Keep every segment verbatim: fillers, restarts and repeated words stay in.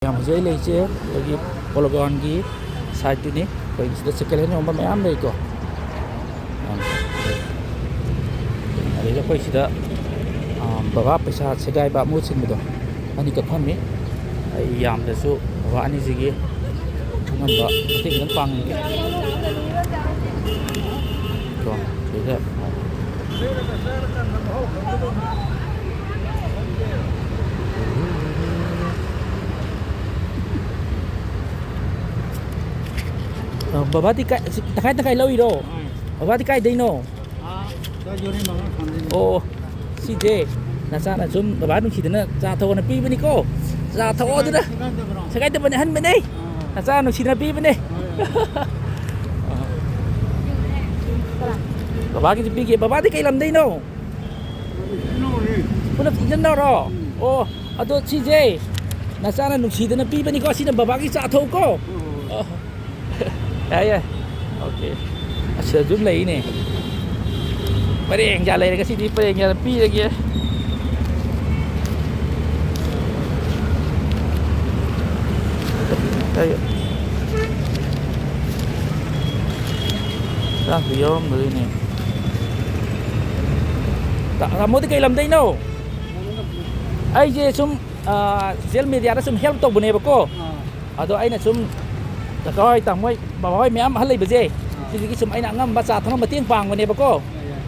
ꯌꯥꯝ ꯍꯧꯖꯤꯛ ꯑꯩ ꯂꯩꯔꯤꯁꯦ ꯑꯩꯈꯣꯏꯒꯤ ꯄꯣꯂꯣꯒ꯭ꯔꯥꯎꯟꯒꯤ ꯁꯥꯏꯠꯇꯨꯅꯤ꯫ ꯑꯩꯈꯣꯏꯒꯤ ꯁꯤꯗ ꯁꯦꯀꯦꯟ ꯍꯦꯟ ꯌꯣꯟꯕ ꯃꯌꯥꯝ ꯂꯩꯀꯣ꯫ ꯌꯥꯝ ꯐꯖꯩ꯫ ꯑꯗꯩꯗ ꯑꯩꯈꯣꯏ ꯁꯤꯗ, ꯑꯥ, ꯕꯕꯥ ꯄꯩꯁꯥ ꯁꯦꯒꯥꯏꯕ ꯃꯍꯨꯠ ꯁꯤꯟꯕꯗꯣ ꯑꯅꯤꯈꯛ ꯐꯝꯃꯤ꯫ ꯑꯩ ꯌꯥꯝꯗ꯭ꯔꯁꯨ ꯕꯕꯥ ꯑꯅꯤꯁꯤꯒꯤ ꯑꯉꯝꯕ ꯃꯇꯦꯡ ꯈꯤꯇꯪ ꯄꯥꯡꯉꯒꯦ꯫ ꯀꯣ, ꯁꯤꯗ꯫ ꯑ, ꯕꯕꯥꯗꯤ ꯀꯥꯏ-, ꯁꯤ ꯇꯪꯈꯥꯏ ꯇꯪꯈꯥꯏ ꯂꯧꯔꯤꯔꯣ? ꯍꯣꯏ꯫ ꯕꯕꯥꯗꯤ ꯀꯥꯏꯗꯩꯅꯣ? ꯑꯥ, ꯁ꯭ꯋꯥꯏ ꯌꯣꯔꯦꯝꯕꯝ ꯁꯣꯝꯗꯩꯅꯤ꯫ ꯑꯣ, ꯁꯤꯁꯦ ꯅꯆꯥꯅ ꯁꯨꯝ ꯕꯕꯥ ꯅꯨꯡꯁꯤꯗꯅ ꯆꯥ ꯊꯛꯑꯣꯅ ꯄꯤꯕꯅꯤꯀꯣ꯫ ꯆꯥ ꯊꯛꯑꯣ ꯑꯗꯨꯅ꯫ ꯁꯦꯒꯥꯏꯗꯕ꯭ꯔꯣ? ꯁꯦꯒꯥꯏꯗꯕꯅꯦ, ꯑꯍꯟꯕꯅꯦ꯫ ꯑꯥ꯫ ꯅꯆꯥ ꯅꯨꯡꯁꯤꯗꯅ ꯄꯤꯕꯅꯦ꯫ ꯍꯣꯏ, ꯍꯣꯏ꯫ ꯕꯕꯥꯒꯤꯁꯨ ꯄꯤꯒꯦ꯫ ꯕꯕꯥꯗꯤ ꯀꯩ ꯂꯝꯗꯩꯅꯣ? ꯏꯆꯤꯟ ꯏꯅꯥꯎꯅꯤ꯫ ꯄꯨꯂꯞ ꯏꯆꯤꯟ ꯏꯅꯥꯎꯔꯣ? ꯎꯝ꯫ ꯑꯣ, ꯑꯗꯣ ꯁꯤꯁꯦ ꯅꯆꯥꯅ ꯅꯨꯡꯁꯤꯗꯅ ꯄꯤꯕꯅꯤꯀꯣ, ꯁꯤꯅ ꯕꯕꯥꯒꯤ ꯆꯥ ꯊꯛꯎꯀꯣ꯫ ꯍꯣꯏ, ꯍꯣꯏ, ꯍꯣꯏ꯫ ꯑꯣ꯫ ꯌꯥꯏ, ꯌꯥꯏ꯫ ꯑꯣꯀꯦ꯫ ꯑꯁ, ꯑꯗꯨꯝ ꯂꯩꯅꯦ꯫ ꯄꯔꯦꯡ ꯀꯌꯥ ꯂꯩꯔꯦ ꯉꯁꯤꯗꯤ, ꯄꯔꯦꯡ ꯀꯌꯥ ꯄꯤꯔꯒꯦ꯫ ꯌꯥꯏ, ꯌꯥꯏ꯫ ꯆꯥꯛꯇꯤ ꯌꯥꯎꯔꯝꯗꯣꯏꯅꯦ꯫ ꯇꯥ-, ꯇꯥꯃꯣꯗꯤ ꯀꯩ ꯂꯝꯗꯩꯅꯣ? ꯑꯩꯁꯦ ꯁꯨꯝ, ꯑꯥ, ꯁꯣꯁꯤꯌꯦꯜ ꯃꯦꯗꯤꯌꯥꯗ ꯁꯨꯝ ꯍꯦꯜꯞ ꯇꯧꯕꯅꯦꯕꯀꯣ꯫ ꯑꯥ꯫ ꯑꯗꯣ ꯑꯩꯅ ꯁꯨꯝ ꯀꯀꯥ ꯍꯣꯏ, ꯇꯥꯃꯣ ꯍꯣꯏ, ꯕꯕꯥ ꯍꯣꯏ ꯃꯌꯥꯝ ꯑꯍꯜ ꯂꯩꯕꯁꯦ, ꯑꯥ꯫ ꯁꯤꯗꯒꯤ ꯁꯨꯝ ꯑꯩꯅ ꯑꯉꯝꯕ ꯆꯥ ꯊꯛꯅꯕ ꯃꯇꯦꯡ ꯄꯥꯡꯕꯅꯦꯕꯀꯣ꯫ ꯌꯥꯏ, ꯌꯥꯏ꯫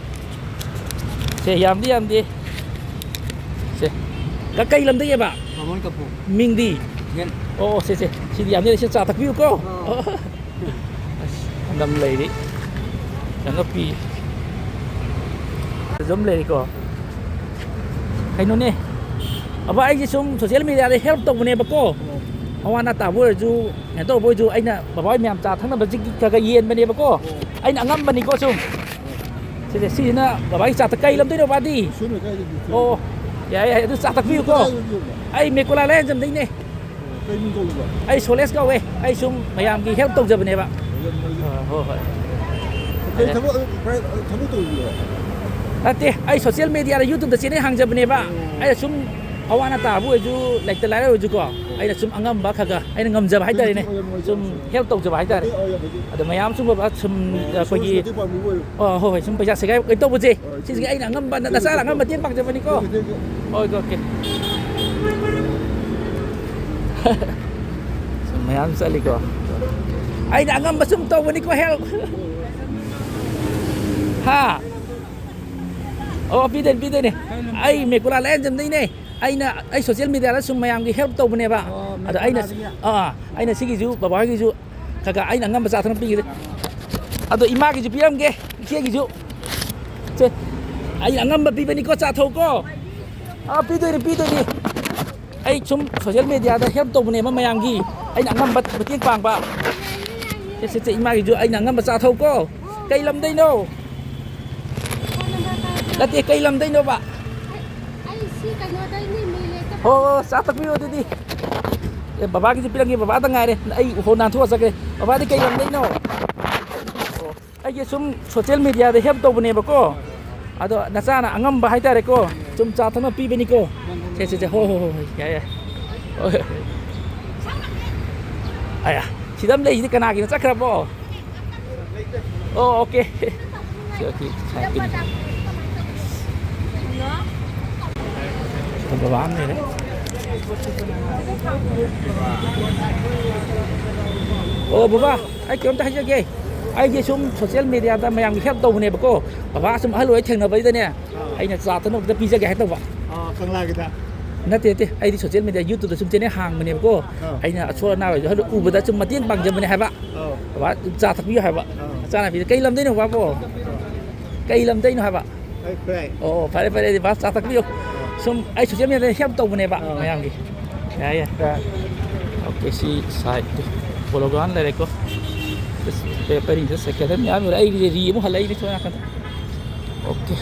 ꯁꯦ, ꯌꯥꯝꯗꯤ ꯌꯥꯝꯗꯦ꯫ ꯁꯦ, ꯀ-, ꯀꯩ ꯂꯝꯗꯒꯤꯕ? ꯕꯥꯃꯣꯟ ꯀꯝꯄꯨ꯫ ꯃꯤꯡꯗꯤ? ꯌꯦꯟ꯫ ꯑꯣ, ꯁꯦ, ꯁꯦ, ꯁꯤꯗꯤ ꯌꯥꯝꯗꯤ ꯌꯥꯝꯗꯦ, ꯁꯤ ꯆꯥ ꯊꯛꯄꯤꯌꯨꯀꯣ꯫ ꯑꯥ꯫ ꯑꯁ, ꯑꯗꯨꯝ ꯂꯩꯔꯤ꯫ ꯆꯪꯉꯛꯄꯤ꯫ ꯑꯗꯨꯝ ꯂꯩꯔꯤꯀꯣ꯫ ꯀꯩꯅꯣꯅꯦ, ꯑꯕ, ꯑꯩꯁꯦ ꯁꯨꯝ ꯁꯣꯁꯤꯌꯦꯜ ꯃꯦꯗꯤꯌꯥꯗ ꯍꯦꯜꯞ ꯇꯧꯕꯅꯦꯕꯀꯣ꯫ ꯑꯣ꯫ ꯑꯋꯥ ꯑꯅꯥ ꯇꯥꯕ ꯑꯣꯏꯔꯁꯨ, ꯀꯩꯅꯣ ꯇꯧꯕ ꯑꯣꯏꯔꯁꯨ, ꯑꯩꯅ ꯕꯕꯥ ꯍꯣꯏ ꯃꯌꯥꯝ ꯆꯥ ꯊꯛꯅꯕꯁꯤꯒꯤ ꯈꯔ ꯈꯔ ꯌꯦꯟꯕꯅꯦꯕꯀꯣ꯫ ꯑꯣ꯫ ꯑꯩꯅ ꯑꯉꯝꯕꯅꯤꯀꯣ ꯁꯨꯝ꯫ ꯁꯤꯁꯦ, ꯁꯤꯁꯤꯅ ꯕꯕꯥꯒꯤ ꯆꯥ ꯊꯛ-, ꯀꯩ ꯂꯝꯗꯩꯅꯣ ꯕꯕꯥꯗꯤ? ꯁꯣꯝ ꯂꯩꯀꯥꯏꯗꯒꯤ꯫ ꯑꯣ, ꯌꯥꯏ, ꯌꯥꯏ, ꯑꯗꯨ ꯆꯥ ꯊꯛꯄꯤꯌꯨꯀꯣ꯫ ꯀꯗꯥꯏꯗꯒꯤ ꯑꯣꯏꯕ? ꯑꯩ ꯃꯦꯀꯣꯂꯥ ꯂꯥꯏꯌꯥꯟꯖꯝꯗꯩꯅꯦ꯫ ꯀꯩ ꯃꯤꯡ ꯀꯧꯕ? ꯑꯩ ꯁꯣꯂꯦꯁ ꯀꯧꯋꯦ꯫ ꯑꯩ ꯁꯨꯝ ꯃꯌꯥꯝꯒꯤ ꯍꯦꯜꯞ ꯇꯧꯖꯕꯅꯦꯕ꯫ ꯑꯣ, ꯌꯥꯝ ꯅꯨꯡꯉꯥꯏꯖꯔꯦ꯫ ꯑ, ꯍꯣꯏ, ꯍꯣꯏ꯫ ꯀꯩ ꯑꯦ꯫ ꯊꯕꯛ, ꯊꯕꯛ ꯇꯧꯔꯤꯅꯣ? ꯅꯠꯇꯦ, ꯑꯩ ꯁꯣꯁꯤꯌꯦꯜ ꯃꯦꯗꯤꯌꯥꯗ, YouTubeꯇ ꯆꯦꯅꯦꯜ ꯍꯥꯡꯖꯕꯅꯦꯕ꯫ ꯑꯣ꯫ ꯑꯩꯅ ꯁꯨꯝ ꯑꯋꯥ ꯑꯅꯥ ꯇꯥꯕ ꯑꯣꯏꯔꯁꯨ, ꯂꯩꯇ ꯂꯥꯏꯔ ꯑꯣꯏꯔꯁꯨꯀꯣ, ꯑꯣ꯫ ꯑꯩꯅ ꯁꯨꯝ ꯑꯉꯝꯕ ꯈꯔ ꯈꯔ ꯑꯩꯅ ꯉꯝꯖꯕ ꯍꯥꯏꯇꯥꯔꯦꯅꯦ, ꯁꯨꯝ help ꯇꯧꯖꯕ ꯍꯥꯏꯇꯥꯔꯦ꯫ ꯑꯗꯣ ꯃꯌꯥꯝ ꯁꯨꯝ ꯕꯕꯥ ꯁꯨꯝ ꯑꯩꯈꯣꯏꯒꯤ, ꯃꯇꯦꯡ ꯄꯥꯡꯕꯤꯕ ꯑꯣꯏꯔꯣ꯫ ꯑꯣ, ꯍꯣꯏ, ꯍꯣꯏ, ꯁꯨꯝ ꯄꯩꯁꯥ ꯁꯦꯒꯥꯏ ꯀꯩꯅꯣ ꯇꯧꯕꯁꯦ, ꯁꯤꯁꯤꯒꯤ ꯑꯩꯅ ꯑꯉꯝꯕ, ꯅ-, ꯅꯆꯥꯅ ꯑꯉꯝꯕ ꯃꯇꯦꯡ ꯄꯥꯡꯖꯕꯅꯤꯀꯣ꯫ ꯃꯇꯦꯡ, ꯃꯇꯦꯡ꯫ Okay, okay. ꯁꯨꯝ ꯃꯌꯥꯝ ꯆꯠꯂꯤꯀꯣ꯫ ꯑꯩꯅ ꯑꯉꯝꯕ ꯁꯨꯝ ꯇꯧꯕꯅꯤꯀꯣ, help꯫ ꯍꯥ? ꯑꯣ, ꯄꯤꯗꯣꯏꯅꯦ, ꯄꯤꯗꯣꯏꯅꯦ꯫ ꯑꯩ ꯃꯦꯀꯨꯂꯥ ꯂꯥꯏꯌꯦꯡꯖꯝꯗꯩꯅꯦ꯫ ꯑꯩꯅ, ꯑꯩ social media ꯗ ꯁꯨꯝ ꯃꯌꯥꯝꯒꯤ help ꯇꯧꯕꯅꯦꯕ꯫ ꯑꯣ, ꯑꯗꯣ ꯑꯩꯅ, ꯃꯦꯀꯨꯂꯥꯗꯒꯤ꯫ ꯑꯥ, ꯑꯩꯅ ꯁꯤꯒꯤꯁꯨ ꯕꯕꯥꯒꯤꯁꯨ ꯈꯔ ꯈꯔ ꯑꯩꯅ ꯑꯉꯝꯕ ꯆꯥ ꯊꯛꯅꯕ ꯄꯤꯒꯦ꯫ ꯑꯗꯣ ꯏꯃꯥꯒꯤꯁꯨ ꯄꯤꯔꯝꯒꯦ, ꯏꯆꯦꯒꯤꯁꯨ꯫ ꯁꯦ, ꯑꯩ ꯑꯉꯝꯕ ꯄꯤꯕꯅꯤꯀꯣ, ꯆꯥ ꯊꯛꯎꯀꯣ꯫ ꯑꯥ, ꯄꯤꯗꯣꯏꯅꯤ, ꯄꯤꯗꯣꯏꯅꯤ꯫ ꯑꯩ ꯁꯨꯝ social media ꯗ help ꯇꯧꯕꯅꯦꯕ ꯃꯌꯥꯝꯒꯤ꯫ ꯑꯩꯅ ꯑꯉꯝꯕ ꯃꯇꯦꯡ ꯄꯥꯡꯕ꯫ ꯁꯦ, ꯁꯦ, ꯁꯦ, ꯏꯃꯥꯒꯤꯁꯨ ꯑꯩꯅ ꯑꯉꯝꯕ ꯆꯥ ꯊꯛꯎꯀꯣ꯫ ꯀꯩ ꯂꯝꯗꯩꯅꯣ? ꯅꯠꯇꯦ, ꯀꯩ ꯂꯝꯗꯩꯅꯣꯕ? ꯑꯩ ꯁꯤ ꯀꯩꯅꯣꯗꯩꯅꯤ, ꯃꯤꯂꯦꯠꯇ꯫ ꯍꯣ, ꯍꯣ, ꯆꯥ ꯊꯛꯄꯤꯌꯣ ꯑꯗꯨꯗꯤ꯫ ꯑꯦ, ꯕꯕꯥꯒꯤꯁꯨ ꯄꯤꯔꯝꯒꯦ, ꯕꯕꯥꯗ ꯉꯥꯏꯔꯦ꯫ ꯑꯩ ꯍꯣ ꯅꯥꯟꯊꯣꯛꯑ ꯆꯠꯈ꯭ꯔꯦ꯫ ꯕꯕꯥꯗꯤ ꯀꯩ ꯂꯝꯗꯩꯅꯣ? ꯑꯣ, ꯑꯩꯁꯦ ꯁꯨꯝ social media ꯗ help ꯇꯧꯕꯅꯦꯕꯀꯣ꯫ ꯑꯗꯣ ꯅꯆꯥꯅ ꯑꯉꯝꯕ ꯍꯥꯏꯇꯥꯔꯦꯀꯣ꯫ ꯁꯨꯝ ꯆꯥ ꯊꯛꯅ ꯄꯤꯕꯅꯤꯀꯣ꯫ ꯁꯦ, ꯁꯦ, ꯁꯦ꯫ ꯍꯣ, ꯍꯣ, ꯍꯣ, ꯍꯣꯏ, ꯌꯥꯏ, ꯌꯥꯏ꯫ ꯍꯣꯏ꯫ ꯑꯌꯥ, ꯁꯤꯗ ꯑꯃ ꯂꯩꯁꯤꯗꯤ ꯀꯅꯥꯒꯤꯅꯣ ꯆꯠꯈ꯭ꯔꯕꯣ? ꯑꯣ, ꯑꯣꯀꯦ꯫ ꯁꯤ ꯑꯣꯀꯦ, ꯁꯥꯏꯠꯀꯤꯅꯤ꯫ ꯕꯕꯥ ꯑꯃ ꯂꯩꯔꯦ꯫ ꯑꯣ, ꯕꯕꯥ, ꯑꯩ ꯀꯩꯅꯣꯝꯇ ꯍꯥꯏꯖꯒꯦ꯫ ꯑꯩꯁꯦ ꯁꯨꯝ social media ꯗ ꯃꯌꯥꯝꯒꯤ help ꯇꯧꯕꯅꯦꯕꯀꯣ꯫ ꯕꯕꯥ ꯁꯨꯝ ꯑꯍꯜ ꯑꯣꯏ ꯊꯦꯡꯅꯕꯁꯤꯗꯅꯦ, ꯑꯩꯅ ꯆꯥ ꯊꯛꯅꯕꯗ ꯄꯤꯖꯒꯦ ꯍꯥꯏ ꯇꯧꯕ꯫ ꯑꯥ, ꯀꯪꯂꯥꯒꯤꯗ? ꯅꯠꯇꯦ, ꯅꯠꯇꯦ, ꯑꯩꯗꯤ social media, YouTube ꯗ ꯁꯨꯝ channel ꯍꯥꯡꯕꯅꯦꯕꯀꯣ꯫ ꯑꯥ꯫ ꯑꯩꯅ ꯑꯁꯣꯏ ꯑꯅꯥ ꯑꯣꯏꯔꯁꯨ ꯍꯜꯂ ꯎꯕꯗ ꯁꯨꯝ ꯃꯇꯦꯡ ꯄꯥꯡꯖꯕꯅꯦ ꯍꯥꯏꯕ꯫ ꯑꯥ꯫ ꯕꯕꯥ, ꯑꯗꯨꯝ ꯆꯥ ꯊꯛꯄꯤꯌꯨ ꯍꯥꯏꯕ꯫ ꯑꯥ꯫ ꯆꯥꯅꯕꯤꯗ꯫ ꯀꯩ ꯂꯝꯗꯩꯅꯣ ꯕꯕꯥꯕꯣ? ꯀꯩ ꯂꯝꯗꯩꯅꯣ ꯍꯥꯏꯕ? ꯑꯩ ꯈꯨꯔꯥꯏ꯫ ꯑꯣ, ꯐꯔꯦ, ꯐꯔꯦ, ꯑꯗꯨꯗꯤ ꯕꯕꯥ ꯆꯥ ꯊꯛꯄꯤꯌꯨ꯫ ꯑꯥ꯫ ꯁꯨꯝ ꯑꯩ social media ꯗ help ꯇꯧꯕꯅꯦꯕ ꯑꯥ꯫ ꯃꯌꯥꯝꯒꯤ꯫ ꯌꯥꯏ, ꯌꯥꯏ꯫ ꯈꯨꯔꯥꯏ꯫ ꯑꯣꯀꯦ, ꯁꯤ side ꯇꯨ Polo Ground ꯂꯩꯔꯦꯀꯣ꯫ ꯑꯁ, ꯄꯦ-, ꯄꯔꯤꯡꯁꯦ second hand ꯃꯌꯥꯝ ꯌꯣꯜꯂꯦ꯫ ꯑꯩꯒꯤꯁꯦ ꯔꯤ ꯑꯃꯨꯛ ꯍꯜꯂꯛꯏꯅꯦ ꯁꯣꯝ ꯅꯥꯀꯟꯗ꯫ ꯑꯣꯀꯦ꯫